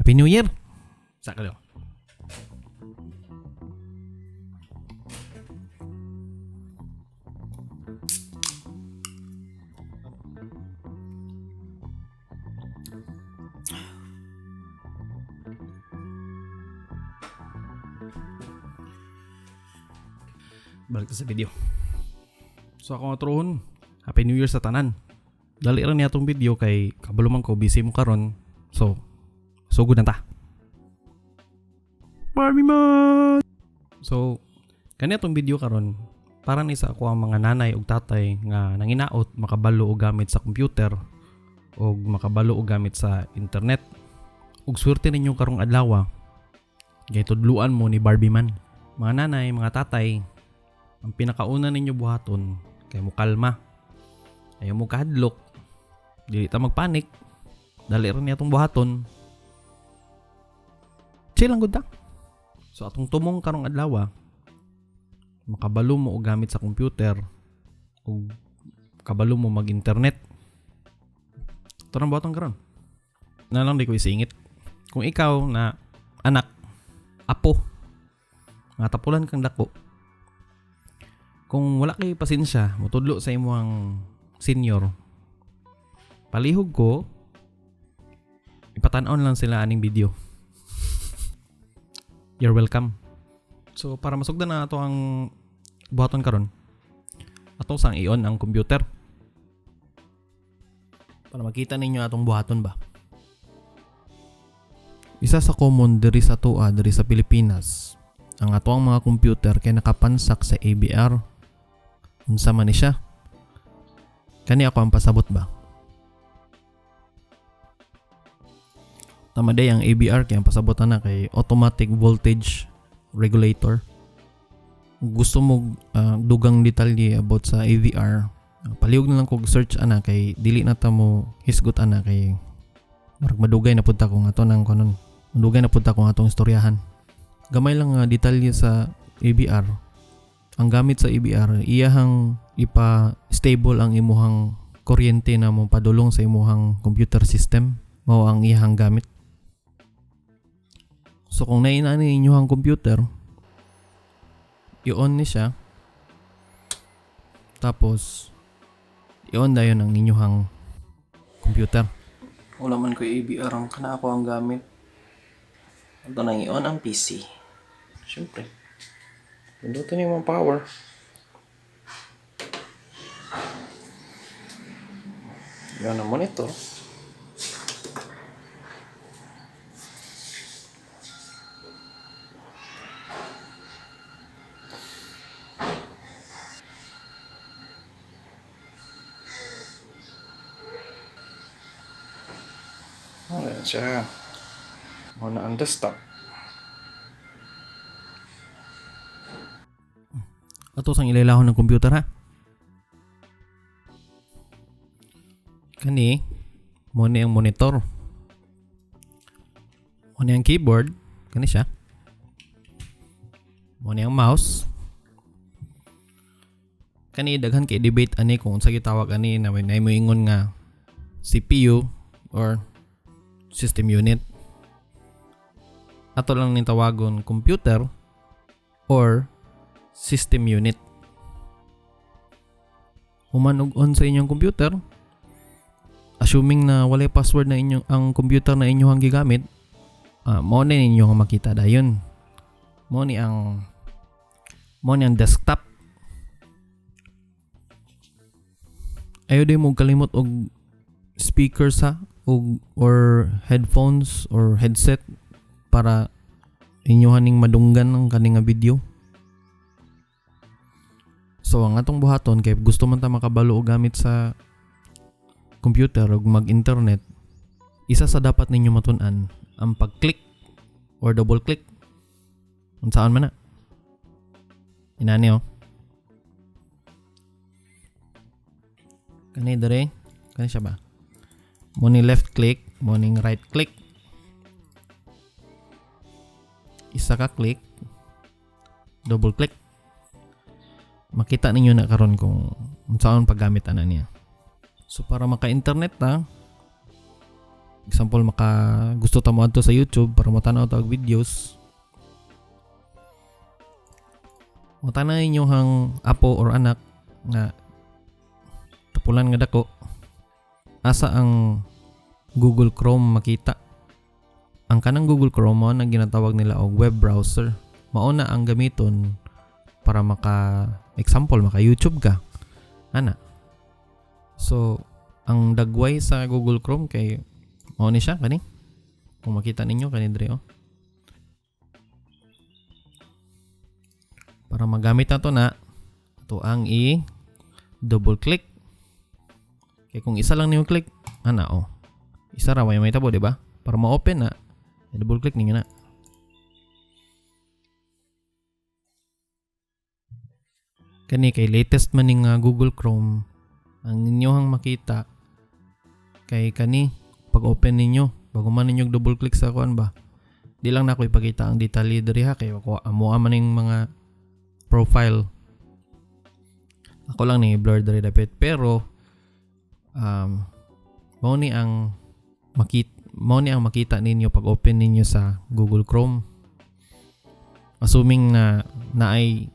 Happy New Year! Sa kayo. Balik ta sa video. So ako nga truhon, Happy New Year sa tanan. Dali ra niya atong video kay kabalo man ko busy mo karon. So, sugod na ta. Barbie man. So, kani atong video karon para ni sa ako ang mga nanay ug tatay nga nanginaot makabalo og gamit sa computer ug makabalo og gamit sa internet. Ug swerte ninyo karong adlaw kay tudluan mo ni Barbie man. Mga nanay, mga tatay, ang pinakauna ninyo buhaton kay mo kalma. Ayaw mo kahadlok. Dili ta magpanik. Dali ra niya atong buhaton. Chill lang gud ta. So atong tumong karong adlaw, makabalo mo og gamit sa computer ug kabalo mo mag-internet. Ito nang buhaton karon. Na lang di ko isingit. Kung ikaw na anak, apo, nga tapulan kang dako, kung wala kay pasensya, mutudlo sa imong senior, palihog ko, ipatan-on lang sila aning video. You're welcome. So para masugdan na ato ang buhaton karon, ato sang i-on ang computer. Para makita ninyo atong buhaton ba. Isa sa common diri sa atoa diri sa Pilipinas, ang ato ang mga computer kay nakapansak sa ABR. Unsa man ni siya? Kani ako ang pasabot ba? Tama day ang ABR kay ang pasabot na kay automatic voltage regulator. Gusto mo dugang detalye about sa AVR, palihog na lang kog search ana kay dili na ta mo hisgot ana kay murag madugay na pud ta kung ato nang kunon. Madugay na pud ta kung atong istoryahan. Gamay lang nga detalye sa ABR. Ang gamit sa ABR, iyahang ipa-stable ang imuhang kuryente na mo padulong sa imuhang computer system. Mao ang iyahang gamit. So kung naina ni inyuhang computer, i-on ni siya. Tapos i-on dayon ang inyuhang computer. Wala man ko ABR ang kana ako ang gamit. Ato nang i-on ang PC. Siyempre. Pindutin yung mga power. I-on ang monitor. Wala siya. Muna ang desktop. Ato sang ilailahon ng computer ha. Kani mo ni ang monitor. Mo ni ang keyboard, kani siya. Mo ni ang mouse. Kani daghan kay debate ani kung unsa gitawag ani na may moingon nga CPU or system unit. Ato lang ning tawagon computer or system unit. Human og on sa inyong computer, assuming na walay password na inyong ang computer na inyong gigamit, mao ni ninyo nga makita dayon. Mao ni ang desktop. Ayo di mo kalimot og speakers ha, og or headphones or headset para inyohan ning madunggan ang kani nga video. So ang atong buhaton kay gusto man ta makabalo og gamit sa computer ug mag-internet, isa sa dapat ninyo matun-an ang pag-click or double click. Unsaon man na? Inani oh. Kani dere, kani siya ba? Mo ni left click, mo ning right click. Isa ka click, double click. Makita ninyo na karon kung unsaon paggamit ana niya. So para maka-internet ta, Example, maka gusto ta mo adto sa YouTube para motanaw ta og videos. Motanaw inyohang apo or anak nga tapulan nga dako, asa ang Google Chrome makita? Ang kanang Google Chrome mao na ginatawag nila og web browser. Mao na ang gamiton para maka, example, maka YouTube ka ana. So ang dagway sa Google Chrome kay mao ni siya kani. Kung makita ninyo kani diri, oh. Para magamit nato na ato ang i double click. Kay kung isa lang ninyo click ana, oh. Isa ra way may tabo, di ba? Para ma-open na, double click ninyo na. Kani kay latest man ning Google Chrome, ang inyohang makita kay kani pag open ninyo bago man ninyo double click sa kuan ba. Di lang nako ipakita ang detalye diri ha, kay ako amo man ning mga profile. Ako lang ni blur diri dapit, pero mao ni ang makita ninyo pag open ninyo sa Google Chrome. Assuming na naay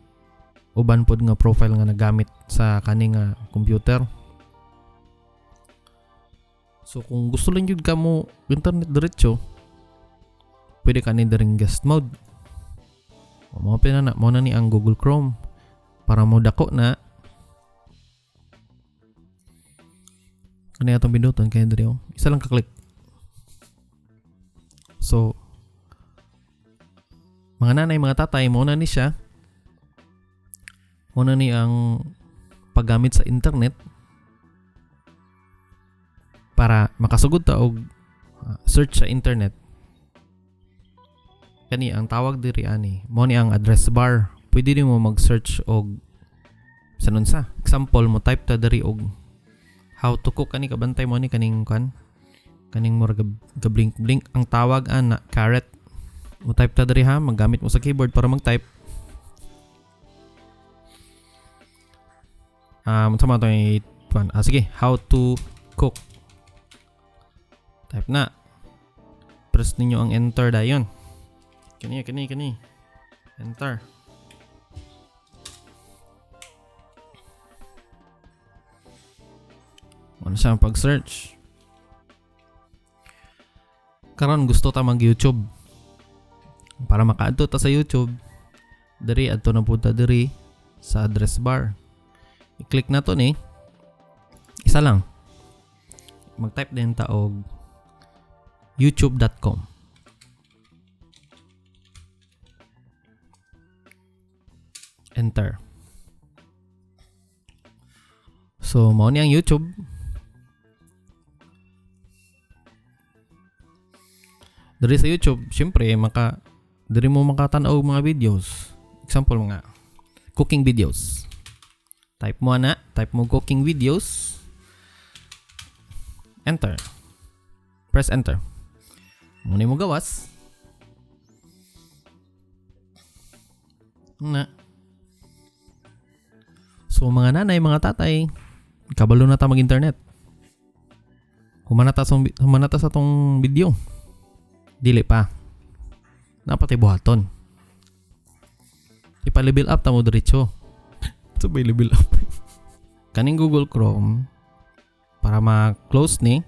uban pod nga profile nga nagamit sa kani nga computer. So kung gusto lang jud ka mo internet diretso, pwede ka ni diring guest mode. O, mo open na na, mo na ni ang Google Chrome para mo dako na kani atong pinduton kay diri, oh. Isa lang ka-click. So mga nanay, mga tatay, mo na ni siya. Mo na ni ang paggamit sa internet para makasugod ta og search sa internet. Kani ang tawag diri ani, mo ni ang address bar. Pwede nimo mag-search og sa unsa. Example, mo type ta diri og how to cook kani, kabantay mo ni kaning kan kaning murag ga blink blink ang tawag ana, caret. Mo type ta diri ha, maggamit mo sa keyboard para mag-type. Unsa man tong kuan? Sige, how to cook. Type na. Press ninyo ang enter dayon. Kani kani kani. Enter. Ano siya ang pag-search? Karon gusto ta mag-YouTube. Para makaadto ta sa YouTube, diri adto na pud ta diri sa address bar. I-click na to ni. Isa lang. Mag-type din ta og youtube.com. Enter. So mao ni ang YouTube. Diri sa YouTube, syempre maka diri mo makatan-aw og mga videos. Example, mga cooking videos. Type mo ana, type mo cooking videos. Enter. Press enter. Muna mo gawas. Na. So mga nanay, mga tatay, kabalo na ta mag-internet. Human na ta sa tong video. Dili pa. Napatay buhaton. Ipa-level up ta mo diretso. So may level up. Kaning Google Chrome para ma-close ni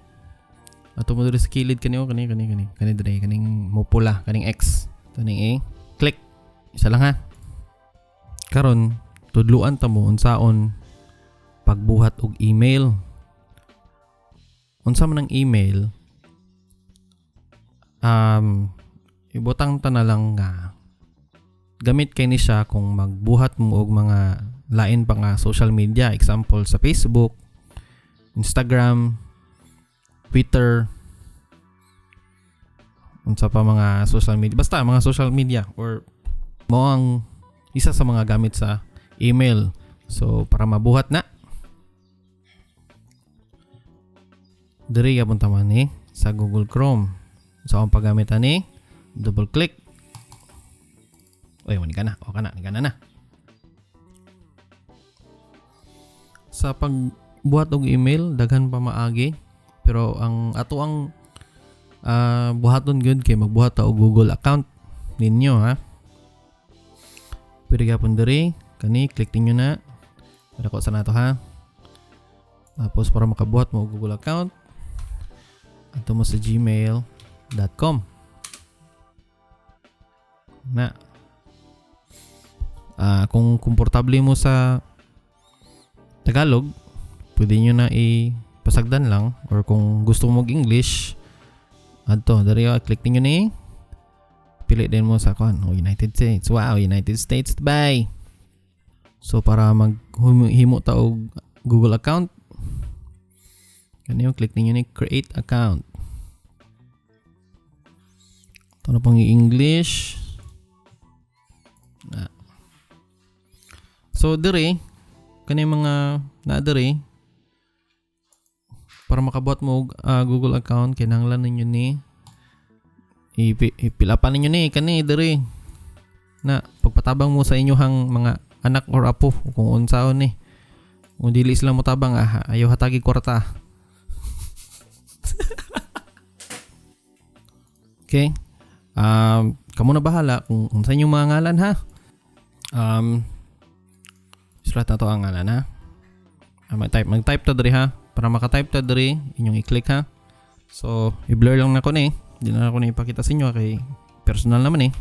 ato mo diri sa kilid kani, oh, kani kani kani kani diri kaning mupula kaning X kaning A, click isa lang ha. Karon tudluan ta mo unsaon pagbuhat og email. Unsa man ang email? Ibutang ta na lang nga gamit kay ni siya kung magbuhat mo og mga lain pa nga social media, example sa Facebook, Instagram, Twitter, unsa pa mga social media, basta mga social media or mo ang isa sa mga gamit sa email. So para mabuhat na diri gapon ta man ni sa Google Chrome. So ang paggamit ani, double click. Oy, wani ka na. O ka na, ni ka na na. Sa pagbuhat og email, daghan pa maagi, pero ang ato ang Buhaton gyud kay magbuhat ta og Google account ninyo ha. Pwede gapon diri kani, click ninyo na. Dako sa nato ha. Tapos para makabuhat mo og Google account, adto mo sa gmail.com na. Kung komportable mo sa Tagalog, pwede nyo na ipasagdan lang, or kung gusto mo mag-English, adto diri, click niyo ni, pili din mo sa kuan, oh, United States. Wow, United States, bye. So para maghimo ta og Google account, kaniyo click ninyo ni create account. Ito na pang i-English na. So diri kani mga na diri, para makabuhat mo og Google account, kinahanglan ninyo ni ipilapan ninyo ni kani diri na, pagpatabang mo sa inyong mga anak or apo kung unsaon ni. Kung dili sila motabang, ayaw hatagi kwarta. Okay, kamo na bahala kung unsa inyong mga ngalan ha. Sulat na to ang ngalan ha. Mag-type ta diri ha. Para maka-type ta diri, inyong i-click ha. So i-blur lang nako ni. Di na ako ni ipakita sa inyo kay personal naman eh.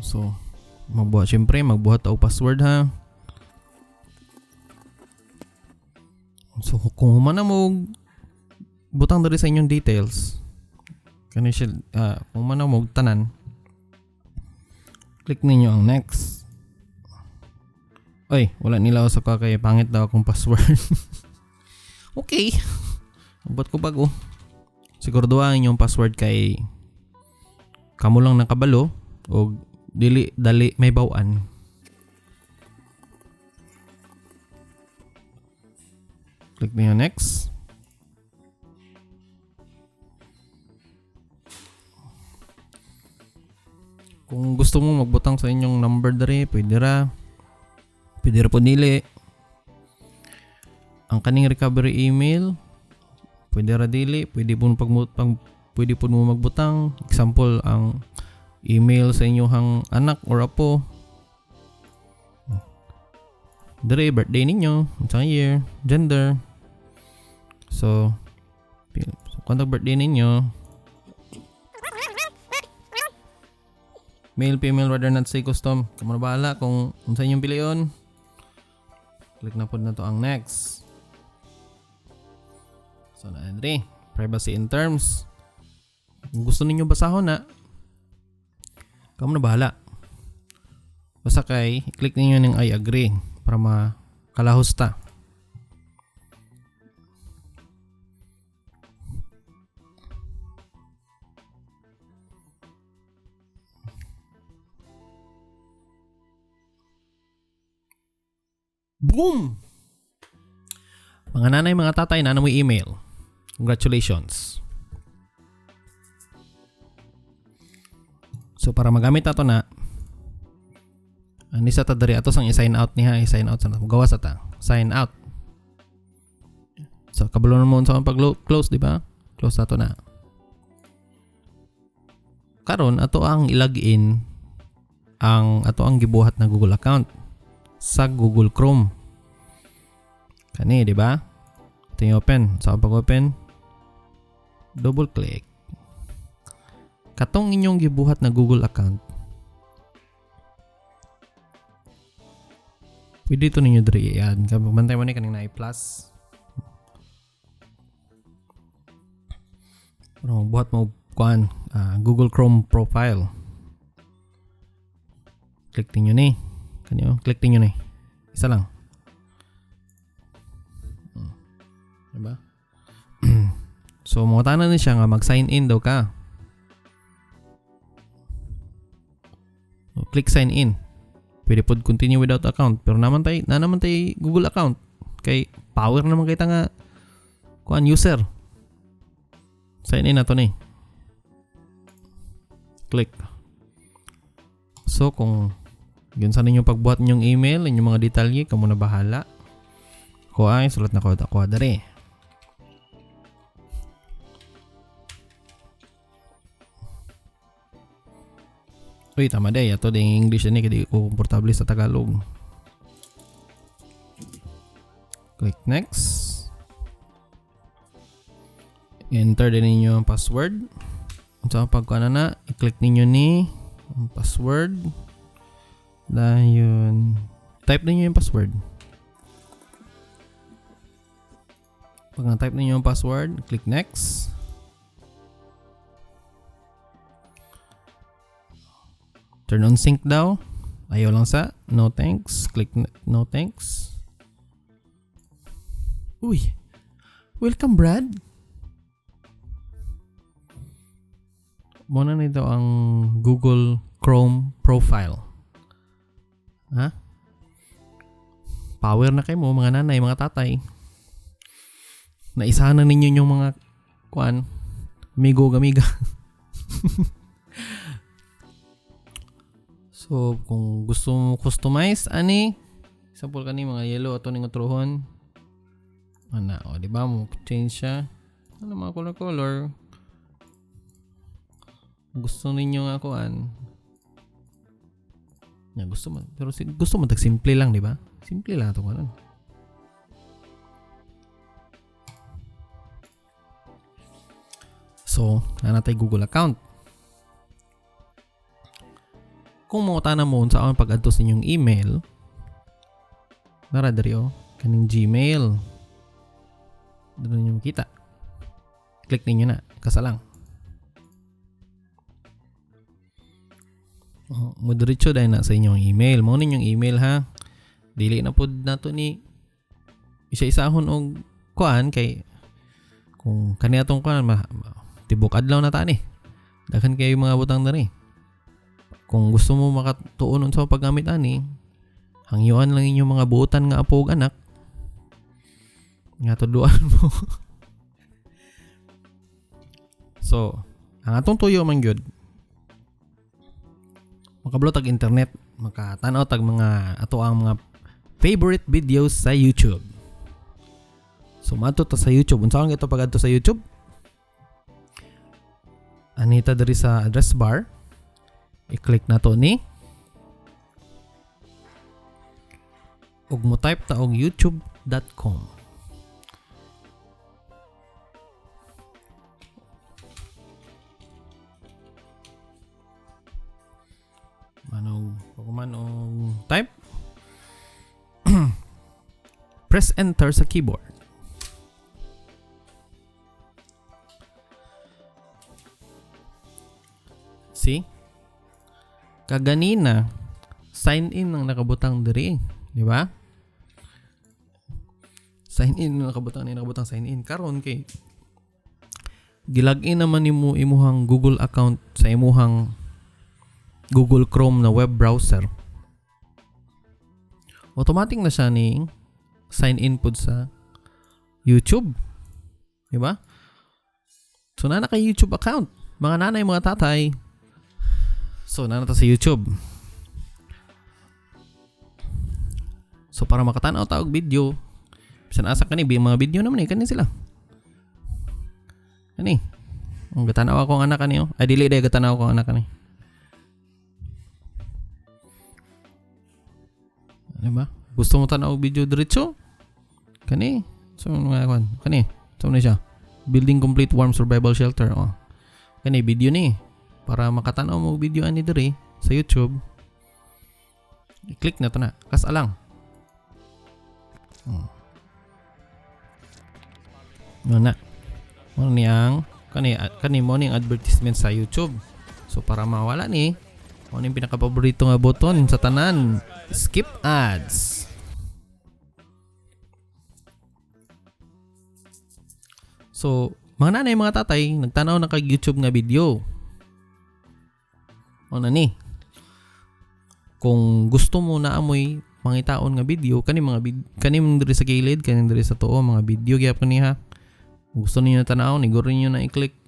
So magbuhat, syempre magbuhat og password ha. So kung human na mo butang diri sa inyong details, kani siya, kung human na mo tanan, click ninyo ang next. Oy, wala nila sa ka kay pangit daw akong password. Okay. Abot ko bago. Sigurado ang inyong password kay kamo lang nakabalo o dili dali may bawan. Click niyo next. Kung gusto mo magbutang sa inyong number diri, pwede ra. Pwede ra po nili. Ang kaning recovery email, pwede ra dili, pwede po mo magbutang. Example, ang email sa inyong anak or apo. Diri, birthday ninyo, unsang year, gender. So contact birthday ninyo. Male, female, rather not say, custom. Kamo na bahala kung unsa inyong pilion. Click na pod na to ang next. So na Andre, privacy and terms. Kung gusto ninyo basahon na, kamo na bahala. Basta kay click ninyo ning I agree para makalahos ta. Boom! Mga nanay, mga tatay, naa na mo'y email. Congratulations. So para magamit ato na, ani sa ta diri ato sang i-sign out niya, i-sign out sa gawa sa ta. Sign out. So kabalo na mo unsa ang pag-close, di ba? Close ato na. Karon ato ang i-login ang ato ang gibuhat na Google account sa Google Chrome. Kani, di ba? Ito yung open. Sa pag-open, double click. Katong inyong gibuhat na Google account, pwede ito ninyo diri i-add. Bantay mo ni kaning na plus. Pero magbuhat mo kuan, Google Chrome profile. Click ninyo ni. Kanyo, click ninyo ni. Isa lang. Diba? So, mangutana ni siya nga mag-sign in daw ka. So, click sign in. Pwede pod continue without account, pero na naman tay Google account kay power naman kita nga kuan user. Sign in na to ni. Click. So kung Yun sa ninyo pagbuhat ninyong email, inyong mga detalye, kamo na bahala. Ko ay sulat na ko ako dere. Uy, tama day. Ato ding English ani kay di ko komportable sa Tagalog. Click next. Enter din ninyo ang password. Unsa ang pagkuan na, i-click ninyo ni ang password. Dayon type ninyo yung password. Pag na-type ninyo ang password, click next. Turn on sync daw. Ayaw lang sa no thanks. Click no thanks. Uy. Welcome, Brad. Muna nito ang Google Chrome profile. Ha? Power na kayo mo, mga nanay, mga tatay. Naisahan na ninyo yung mga kuan, amigo, gamiga. So, kung gusto mo customize, ani, example kani mga yellow ato ning utrohon. Ana, o, di ba mo change siya. Ano mga color color. Gusto ninyo nga kuan. Ya, gusto mo. Pero gusto mo tag simple lang, di ba? Simple lang ato kuan. So, naa natay Google account. Kung mangutana mo unsa ang pag-adto sa inyong email, nara diri oh, kaning Gmail. Doon ninyo makita. Click ninyo na, kasalang. Oh, mo diretso dahil na sa inyong email. Mao ninyong email ha. Dili na pod nato ni isa-isahon og kuan kay kung kani atong kuan tibok adlaw na ta ni. Daghan kayo mga butang diri. Kung gusto mo makatuon unsa paggamit ani, hangyuan lang inyong mga buotan nga apo ug anak nga tudloan mo. So, ang atong tuyo man gyud makablo tag internet, makatan-aw tag mga ato ang mga favorite videos sa YouTube. So maadto ta sa YouTube. Unsa ang ito pag-adto sa YouTube? Anita diri sa address bar. I-click na to ni ug mo type ta og youtube.com. Manong pagkuman og type, press enter sa keyboard. See? Kaganina, sign in ang nakabutang diri, di ba? Sign in ang nakabutang ni nakabutang sign in karon kay gilagin naman nimo imuhang Google account sa imuhang Google Chrome na web browser. Automatic na siya ni sign in pud sa YouTube. Di ba? So naa na kay YouTube account. Mga nanay, mga tatay. So naa na ta sa YouTube. So para makatanaw ta og video, bisan asa kani mga video naman eh kani sila. Kani. Ang gatanaw ako ang anak kani oh. Ay dili day gatanaw ako ang anak kani. Di ba? Gusto mo tanaw og video diretso? Kani. So mga kwan, kani. So na siya. Building complete warm survival shelter oh. Kani video ni para makatanaw mo og video ani diri sa YouTube. I-click na to na. Kas alang. Ano na. Mo ni ang kani kani mo ni ang advertisement sa YouTube. So para mawala ni, mo ni pinaka-paborito nga button sa tanan, skip ads. So, mga nanay, mga tatay, nagtanaw na kay YouTube nga video. O na ni. Kung gusto mo na amoy mangitaon nga video, kani mga kani diri sa gilid, kani diri sa tuo, mga video gyapon ni ha. Kung gusto niyo tanaw, niguro niyo na i-click.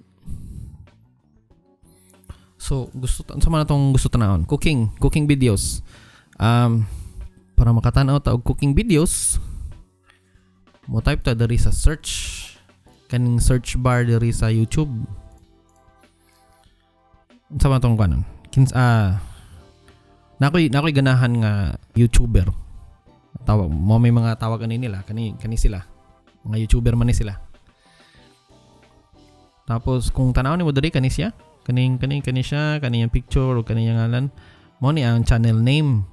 So, gusto sa man atong gusto tanawon, cooking videos. Para makatan-aw ta og cooking videos, mo type ta diri sa search, kaning search bar diri sa YouTube. Unsa man tong kanon? Kins nakoy ganahan nga YouTuber. Tawag mo, may mga tawag ani nila, kani kani sila. Mga YouTuber man ni sila. Tapos kung tan-aw nimo diri, kani siya, kaning kani kani siya, kani yung picture o kani yung ngalan. Mo ni ang channel name.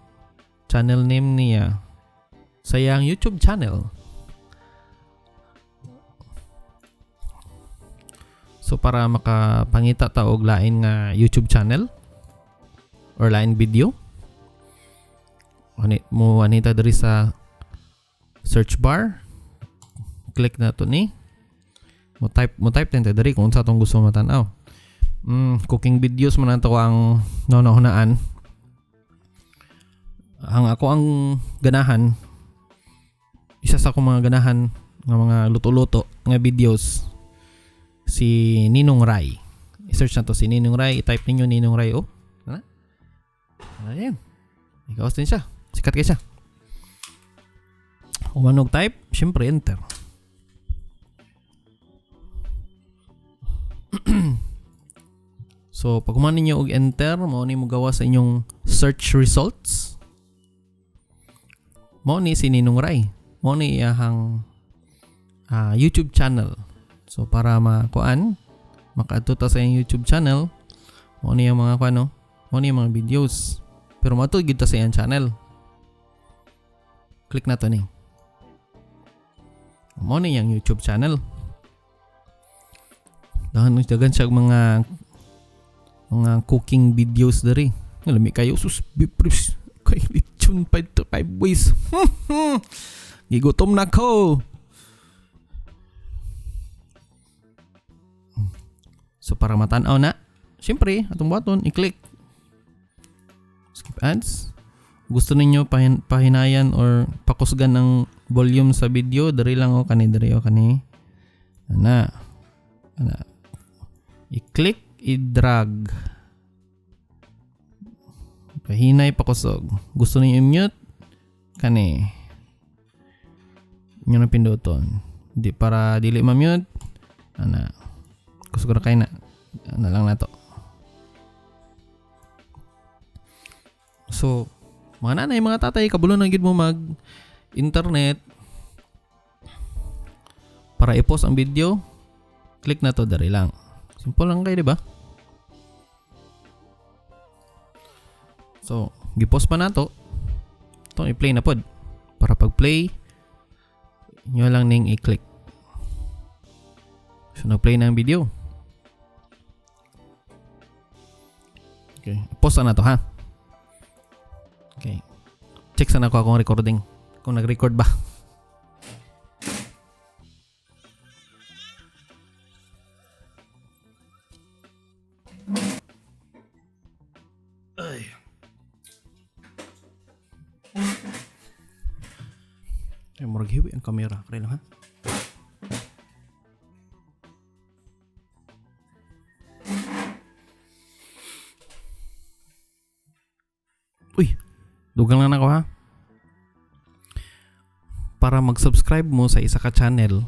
Channel name niya sa iyang YouTube channel. So para makapangita ta og lain nga YouTube channel or lain video, ani mo anita diri sa search bar, click na to ni, mo type din ta diri kung unsa tong gusto matan-aw. Cooking videos man nato ang naunahunaan. Ang ako ang ganahan, isa sa akong mga ganahan nga mga luto-luto nga videos, si Ninong Ry. I-search na to si Ninong Ry, i-type ninyo Ninong Ry, oh. Ano? Ayan. Ikaw din siya. Sikat kay siya. Umanog type, syempre enter. So, pag human ninyo og enter, mao ni mo gawa sa inyong search results. Mao ni si Ninong Ry. Mao ni iyahang YouTube channel. So, para makuan, makaadto ta sa iyang YouTube channel, mao ni ang mga kuan, no? Mao ni ang mga videos. Pero matud gyud ta sa iyang channel. Click na to ni. Mao ni iyang YouTube channel. Dahan dagan siya mga cooking videos diri. Lami kayo, sus bipris kay lechon 5 to 5 ways. Gigutom na ko. So para matan-aw na, syempre atong button i-click. Skip ads. Gusto ninyo pahinayan or pakusgan ng volume sa video, diri lang o kani, diri o kani. Ana. Ana. I-click, i-drag. Pahinay, pakusog. Gusto niyo i-mute? Kani. Inyo na pinduton. Di para dili ma-mute. Ana. Kusog ra kay na. Ana lang na to. So, mga nanay, mga tatay, kabulo na gid mo mag internet para i-post ang video. Click na to diri lang. Simple lang kayo, di ba? So, gi-post pa na to. Itong i-play na pod. Para pag-play, nyo lang ning i-click. So, nag-play na ang video. Okay. Post na to, ha? Okay. Check sana ko akong recording. Kung nag-record ba. Ay. Ay, murag hiwi ang kamera. Kaya lang, ha? Uy, dugang lang ako, ha? Para mag-subscribe mo sa isa ka channel,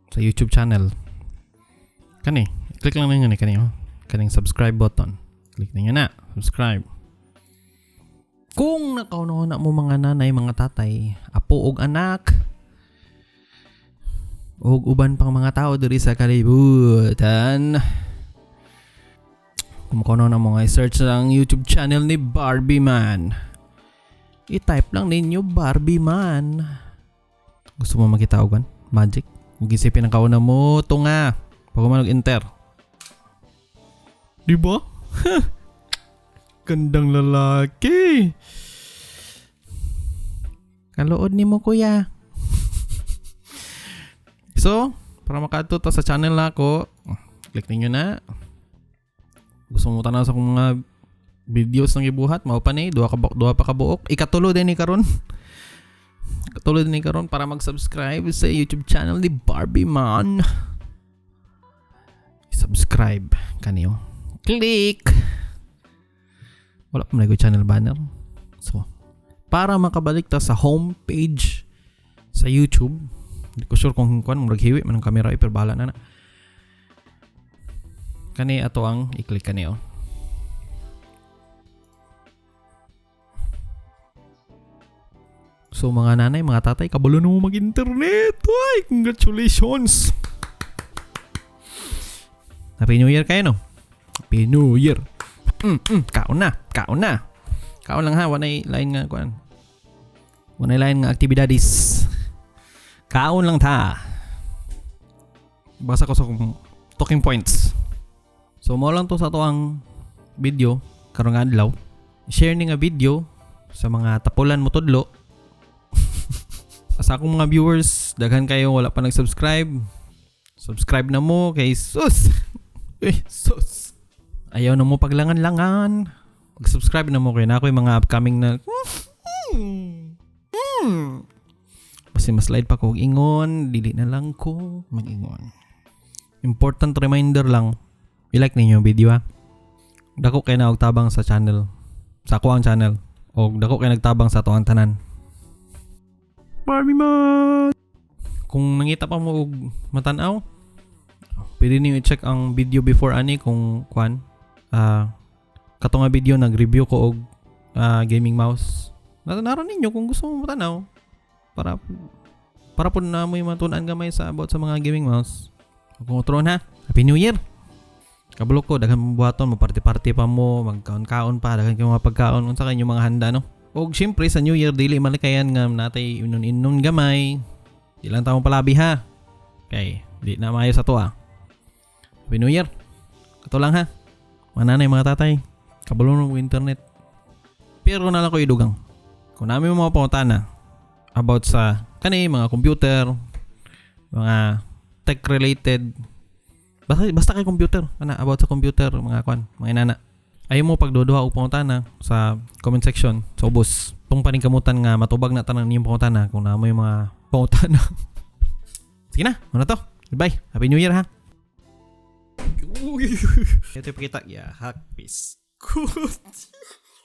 sa YouTube channel, kani, click lang ninyo ni kani, oh. Kaning subscribe button. Click ninyo na, subscribe. Kung nakauna-una mo mga nanay, mga tatay, apo og anak, og uban pang mga tao diri sa kalibutan, kung makauna-una mo nga i-search ang YouTube channel ni Barbie Man, i-type lang ninyo Barbie Man. Gusto mo makita og magic? Kung isipin ang kauna mo, tunga. Pag umanog enter. Diba? Gandang lalaki. Kalood ni mo, kuya. So, para makaadto ta sa channel nako, click ninyo na. Gusto mo tanaw sa akong mga videos ng gibuhat, mao pa ni, duha pa kabuok. Ikatulo din ni karon. Ikatulo din ni karon para mag-subscribe sa YouTube channel ni Barbie Man. Subscribe kaniyo. Click. Wala pa man ko channel banner. So, para makabalik ta sa home page sa YouTube, hindi ko sure kung kuan, murag hiwi man ang camera eh, pero bahala na na. Kani ato ang i-click kani oh. So mga nanay, mga tatay, kabalo na mo mag-internet. Ay, congratulations! Happy New Year kayo, no? Happy New Year. Kaon na, kaon na. Kaon lang ha, walay lain nga kuan. Walay lain nga aktibidades. Kaon lang ta. Basa ko sa akong talking points. So mao lang to sa ato ang video karong adlaw. Share ni nga video sa mga tapulan mo tudlo. Sa akong mga viewers, daghan kayo wala pa nag-subscribe. Subscribe na mo kay sus. Eh, sus. Ayaw na mo paglangan-langan. Mag-subscribe na mo kay na ako'y mga upcoming na. Basta mas slide pa ko og ingon, dili na lang ko mag-ingon. Important reminder lang, i-like ninyo yung video ha. Dako kay na og tabang sa channel. Sa ako ang channel. Og dako kay nagtabang sa ato ang tanan. Barbie man! Kung nangita pa mo og matanaw, pwede niyo i-check ang video before ani kung kwan. Kato nga video nag-review ko og gaming mouse. Naron ninyo kung gusto mo matanaw para po na mo yung matunan gamay sa about sa mga gaming mouse. Kung utron ha. Happy New Year! Kabalo ko, daghan mong buhaton, maparty-party pa mo, magkaon-kaon pa, daghan kayo mga pagkaon, unsa kayo mga handa, no? Og syempre sa New Year, dili malikayan nga natay inon-inon gamay. Di lang ta mo palabi ha. Kay, di na maayo sa to ah. Happy New Year. Kato lang ha. Mga nanay, mga tatay, kabalo mo internet. Pero na lang ko idugang. Kung namin mga pangutana about sa kani mga computer, mga tech related, basta kay computer, ana about sa computer, mga kwan, mga inana. Ayaw mo pagduduha og pangutana sa comment section sa ubos. Tung paningkamutan nga matubag na tanan ninyong pangutana kung naa mo yung mga pangutana. Sige na, muna to. Goodbye. Happy New Year ha. Ito yung pakita. Yeah, hack peace. Good.